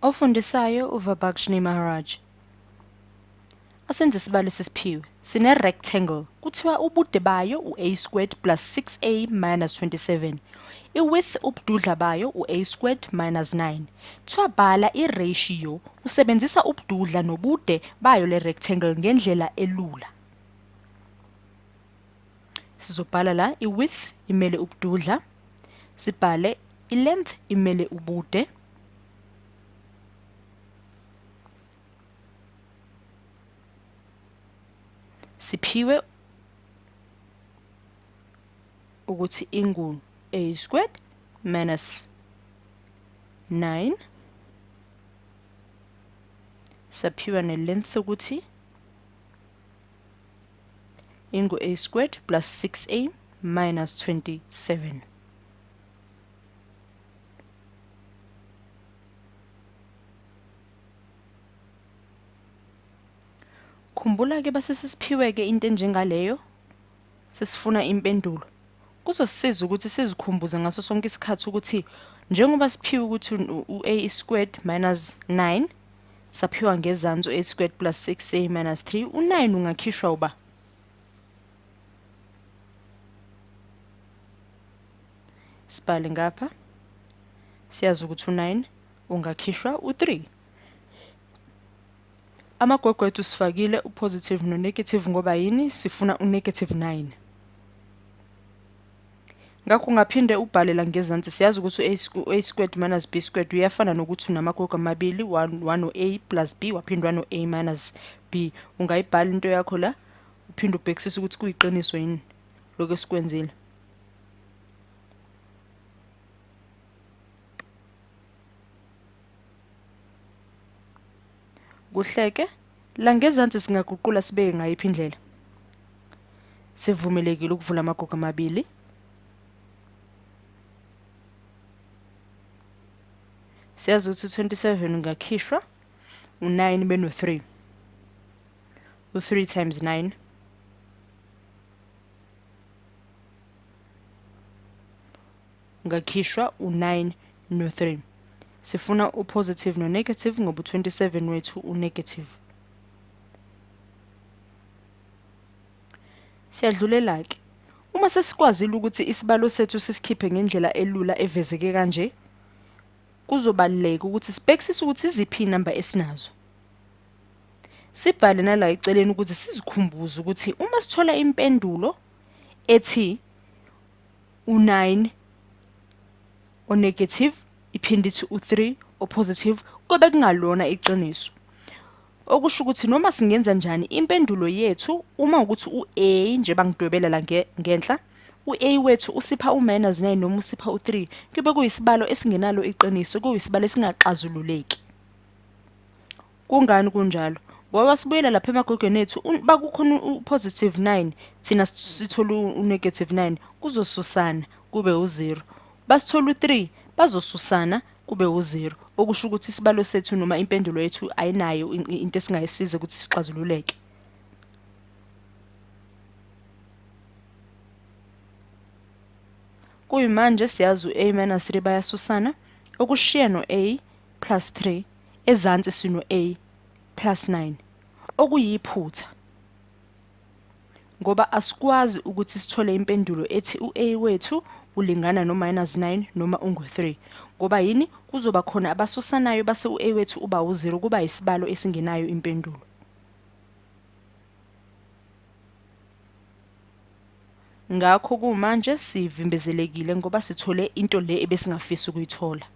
Ofundisayo uVabakshni Maharaj. Asenze isibalo esisiphiwe. Sine rectangle. Kuthiwa ubude bayo u-a squared plus 6a minus 27. I-width ubududla bayo u-a squared minus 9. Kuthiwa bhala i-ratio usebenzisa ubududla nobude bayo le rectangle ngendlela elula. Sizobhala la i-width imele ubududla, sibhale i-length imele ubude. Siphiwe ukuthi ingu a squared minus 9, saphiwa ne-length ukuthi ingu a squared plus 6a minus 27. Khumbula ke base sisiphiwe ke into enjengaleyo, sesifuna impendulo. Kuzosisiza ukuthi sizikhumbuze ngaso sonke isikhathi ukuthi njengoba siphiwe ukuthi u-a squared minus 9, saphiwa ngezansi u-a squared plus 6a minus 3, u-9 ungakhishwa uba? Sibhale ngapha, siyazi ukuthi u-9 ungakhishwa u-3. Amagwegwe ethu sifakile u-positive no-negative ngoba yini? Sifuna u-negative 9. Ngakho ungaphinde ubhale la ngezansi, siyazi ukuthi u-a squared minus b squared uyafana nokuthi unamagwegwe amabili, 1 o-a plus b waphinde 1 o-a minus b. Ungayibhala into yakho la, uphinde ubhekisise ukuthi kuyiqiniso yini lokho esikwenzile. Kuhleke la ngezansi singaguqula sibeke ngayiphi indlela? Sivumelekile ukuvula amagugu amabili. Siyazi ukuthi u-27 ungakhishwa u-9 beno-3. U-3 times 9 ungakhishwa u-9 no-3. Sifuna u-positive no-negative ngoba u-27 wethu u-negative. Siyadlulela-ke. Uma sesikwazile ukuthi isibalo sethu sisikhiphe ngendlela elula evezeke kanje, kuzobaluleka ukuthi sibhekisise ukuthi iziphi inamba esinazo. Sibhale nala eceleni ukuthi sizikhumbuze ukuthi uma sithola impendulo ethi u-9 o-negative iphinde ithi u-3 o-positive, kube kungalona iqiniso. Okusho ukuthi noma singenza njani impendulo yethu uma ukuthi u-A, njengoba ngidwebela la ngenhla, u-A wethu usipha u-minus 9 noma usipha u-3, kube kuyisibalo esingenalo iqiniso, kuyisibalo esingaxazululeki. Kungani kunjalo? Ngoba sibuyela lapha emagwegweni ethu, bakukhona u-positive 9, thina sithola u-negative 9, kuzosusana kube u-0. Basithola u-3, bazosusana kube u-0. Okusho ukuthi isibalo sethu noma impendulo yethu ayinayo into esingayisiza ukuthi sixazululeke. Kuyimanje siyazi u-a minus 3 bayasusana, okushiya no-a plus 3, ezansi sino-a plus 9, okuyiphutha ngoba asikwazi ukuthi sithole impendulo ethi u-a wethu ulingana no-minus 9 noma ungu-3, ngoba yini? Kuzoba khona abasusanayo base u-a wethu uba u-0, kuba isibalo esingenayo impendulo. Ngakho kumanje sivimbezelekile ngoba sithole into le ebesingafisi ukuyithola.